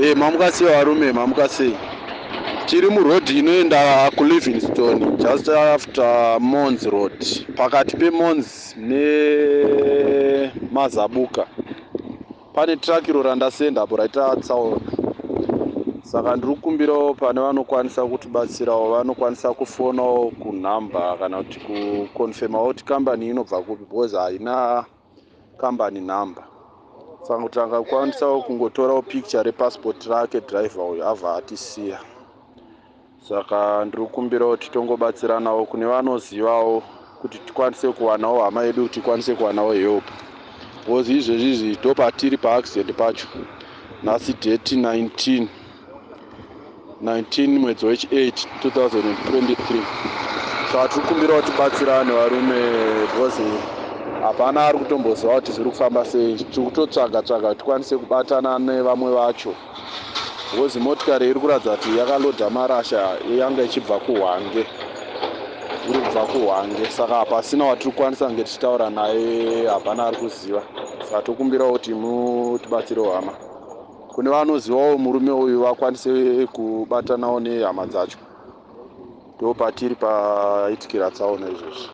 Mamuka sei varume, mamuka sei? Tiri muroad inoenda kuLivingstone, just after Mons Road, pakati peMons neMazabuka. Pane truck iro randasenda apo raita tsaona, saka ndiri kukumbirawo pane vanokwanisa kutibatsirawo, vanokwanisa kufonawo kunhamba kana kuti kuconfirmawo kuti kambani inobva kupi, because haina kambani nhamba. Saka kuti angakwanisawo kungotorawo picture repassport rake driver uyu abva atisiya. Saka ndiri kukumbirawo titongobatsiranawo kune vanozivawo kuti tikwanise kuwanawo hama yedu, kuti tikwanise kuwanawo help, because izvezvi izvi ndopatiri paaccident pacho. Nhasi date 19 19 mwedzi wechi8 2023. Saka tiri kukumbirawo tibatsirane varume, because hapana ari kutomboziva kuti zviri kufamba sei. Tiri kutotsvaga tsvaga kuti tikwanise kubatana nevamwe vacho, because motikari iri kuratidza kuti yakaloda marasha, yanga ichibva kuHwange, iri kubva kuHwange. Saka hapasina watiri kukwanisa kunge tichitaura naye, hapana ari kuziva. Saka tokumbirawo kuti mutibatsirewo hama, kune vanozivawo murume uyu vakwanise kubatanawo nehama dzacho. Ndo patiri paitikira tsaona izvozvi.